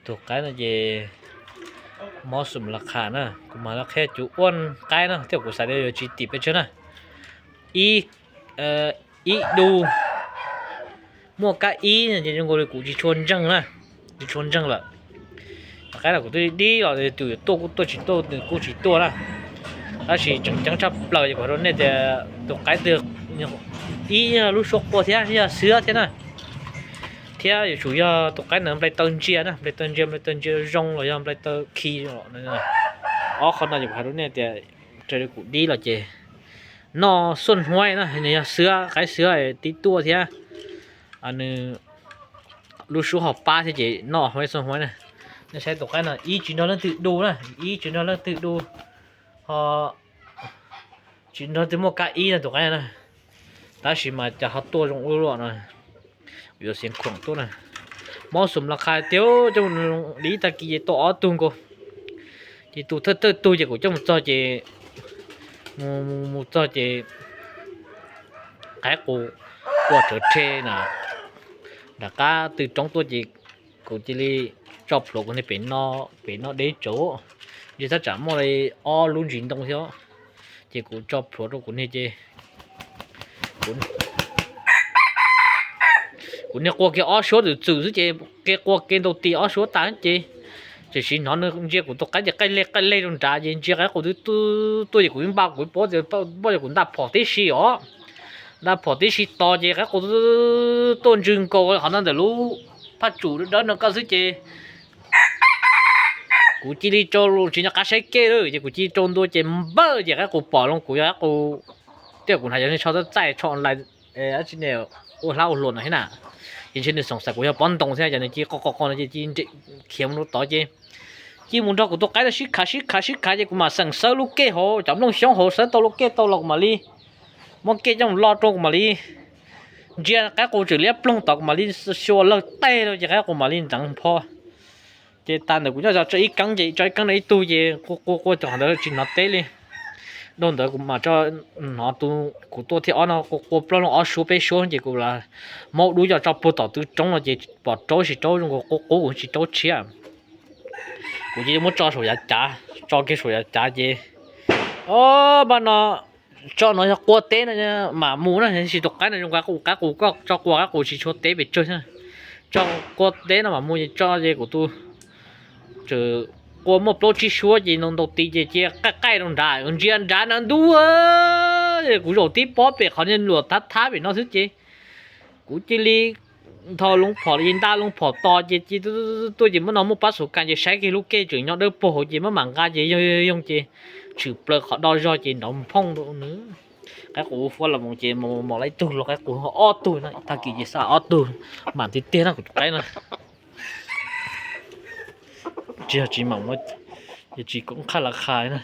Tus qaib no ces mob xum la kha na, kuv mam li qhia cov uab qaib no thiab kuv xav tias yuav tsis tim pes tsawg na. Ib, ib du muaj kab ib no ces zoo nkaus li kuv tsis tshua ntseeg na, tsis tshua ntseeg lawm. Tus qaib no kuv twb dib los tus yuav tuaj kuj tuaj, tsis tuaj nws kuj tsis tuaj na. Tab sis tseem ceeb tshaj plaws ces kuv hais rau nej tias tus qaib twg ib yog lub suab quaj thiab yog xwab thiab na. Thiab yuav tsum yog tus qaib no nplai taw ntsia na, nplai taw ntsia, nplai taw ntsia zoo los yog nplai taw khi. Ob qho no ces kuv hais rau nej tias raws li kuv dib los ces noj xuaj huaib na, nws yog xwab, qaib xwab tib tuaj thiab nws lub suab ho pab thiab ces noj huaib xuaj huaib na. Nej saib tus qaib no ib tsis nrog leej twg du na, ib tsis nrog leej twg du, ho tsis nrog twg muaj kab ib no tus qaib na. Tab sis mas cas ho tuaj zoo ua luaj no, yuav xiv khoom tuaj na. Mob xum la kha tiag, coj mus dib tag kis ces tuaj ob tug nkaus. Ces tus thawj thawj tug ces kuv coj mus txog ces, mus mus txog ces qaib qus quaj tsawv rhe na. Nram qab tw roob tuaj ces kuv cia li tso plhuav kuv niag pem no, pem no deb tsawv, ntshe thaj tsam muaj li ob lub ntsis ntoo thiab. Ces kuv tso plhuav rau kuv niag ces kuv niag quaj kiag ob suab txwm txwm xwb ces ke quaj ke ntaus tis ob suab tas ces, tiam sis hnov nws ntsia kuv tus qaib ces qaij leg qaij leg rau nrad ces ntsia qaib qus twb tuaj ces kuv npaj kuv pob tias npaj kuv ntaj phom tib si os. Ntaj phom tib si tos ces qaib qus tuaj ntswg nkaus qhov no ntawm lub phaj tsum dawb no ko xwb ces kuv cia li rau tsis nco qab saib kej lawm ces kuv cia li rau ntua ces npawj ces qaib qus pom loo kuv yog qaib qus, tias kuv hnav cov niag tsho txaij tsho online, dab tsi ne, ua hlab ua hluas no thiab na. Ces ntshe nws xoom xaiv kuv yog pob ntoo thiab ces nws cia li qo qo qo no ces cia li khiav mus rau tod ces cia li mus nrog kuv tus qaib no sib khav sib khav sib khav ces kuv mam xeem xawb lub kej hauv cov nplooj xyoob hauv, xawb tau lub kej tau los kuv mam li muab kej coj mus lo rau kuv mam li ntsia qaib qus tseem liab ploog tod kuv mam li xyuas lawg tej rau ces qaib qus mam li ntxeev pho. Ces tas ntawm kuv nyob tso ib keeb ces tso ib keeb rau ib tug ces quaj quaj quaj txog qhov ntawd tsis hnov teb li. Dhau ntawd kuv mam tso, hnov tus kuv tuaj thiab ob no quaj quaj plaub leeg ob suab peb suab ces kuv lam muab dub coj tso puag tom tw roob no ces pom raub tsis raub zoo nkaus qub qub kuv tsis raub tshiab. Kuv cia li muab tso saum yav cav, tso kiag saum yav cav ces, o, npaj no tso no yog qua teb no mam mus na, tab sis tus qaib no zoo nkaus qaib qus, koj tso qua qaib qus tsis tshua teb pes tsawg thiab. Tso qua teb no mam mus ces tso ces kuv tus tseem qua muaj plaub tsib suab ces ntaus tis ces cia qaij qaij rau nrad, ntsia nrad na ntuj, kuv zaum tib pob pem qhov niag luam thab thab pem no xwb ces kuv cia li nthos loo phom los ces ntaj loo phom tos ces cia tuaj ces muab no muaj pab xus kas ces saib kiag lub kej tseem nyob dawb paug hauv ces muab mam nqa ces yoog yoog ces tshwm plaws qhov do zog ces nrov nphooj rau nws. Qaib qus ua fuab los mus ces mos mos lawm ib tug los qaib qus ob tug no, tag kis ces xa ob tug mam tiag tiag na kuv tus qaib no. Tsis yog tsis mam, yog tsis koom qhaj la kha na.